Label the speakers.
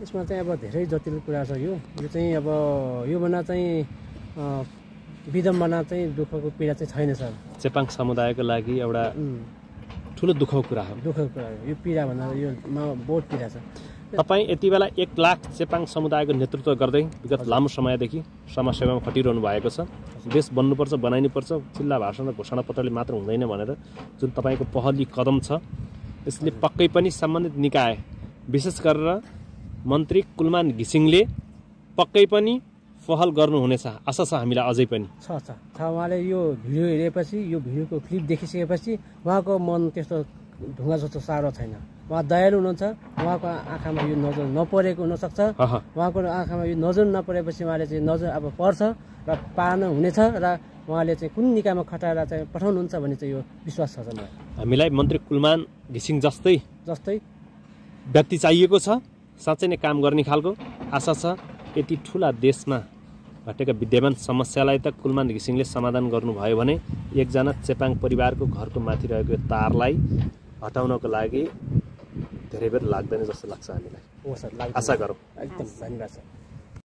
Speaker 1: यसमा चाहिँ अब धेरै जटिल कुरा छ। यो चाहिँ अब योभन्दा चाहिँ विडम्बना चाहिँ दुःखको पीडा चाहिँ छैन सर।
Speaker 2: चेपाङ समुदायको लागि एउटा ठुलो दुःखको कुरा हो।
Speaker 1: दुःखको कुरा हो यो पीडा भन्दा यो बहुत पीडा छ।
Speaker 2: तपाईँ यति बेला 1 लाख चेपाङ समुदायको नेतृत्व गर्दै विगत लामो समयदेखि समाजसेवामा खटिरहनु भएको छ। देश बन्नुपर्छ, बनाइनुपर्छ, जिल्ला भाषण र घोषणापत्रले मात्र हुँदैन भनेर जुन तपाईँको पहली कदम छ, यसले पक्कै पनि सम्बन्धित निकाय विशेष गरेर मन्त्री कुलमान घिसिङले पक्कै पनि पहल गर्नुहुनेछ आशा छ हामीलाई अझै पनि।
Speaker 1: छ उहाँले यो भिडियो हेरेपछि, यो भिडियोको क्लिप देखिसकेपछि उहाँको मन त्यस्तो ढुङ्गा जस्तो साह्रो छैन। उहाँ दयालु हुनुहुन्छ। उहाँको आँखामा यो नजर नपरेको हुनसक्छ। उहाँको आँखामा यो नजर नपरेपछि उहाँले चाहिँ नजर अब पर्छ र पार्नु हुनेछ र उहाँले चाहिँ कुन निकायमा खटाएर चाहिँ पठाउनुहुन्छ भन्ने चाहिँ यो विश्वास छ मलाई।
Speaker 2: हामीलाई मन्त्री कुलमान घिसिङ जस्तै व्यक्ति चाहिएको छ, साँच्चै नै काम गर्ने खालको। आशा छ यति ठुला देशमा घटेका विद्यमान समस्यालाई त कुलमान घिसिङले समाधान गर्नुभयो भने एकजना चेपाङ परिवारको घरको माथि रहेको तारलाई हटाउनको लागि धेरै बेर लाग्दैन जस्तो लाग्छ हामीलाई।
Speaker 1: हो सर,
Speaker 2: आशा गरौँ।
Speaker 1: एकदम धन्यवाद सर।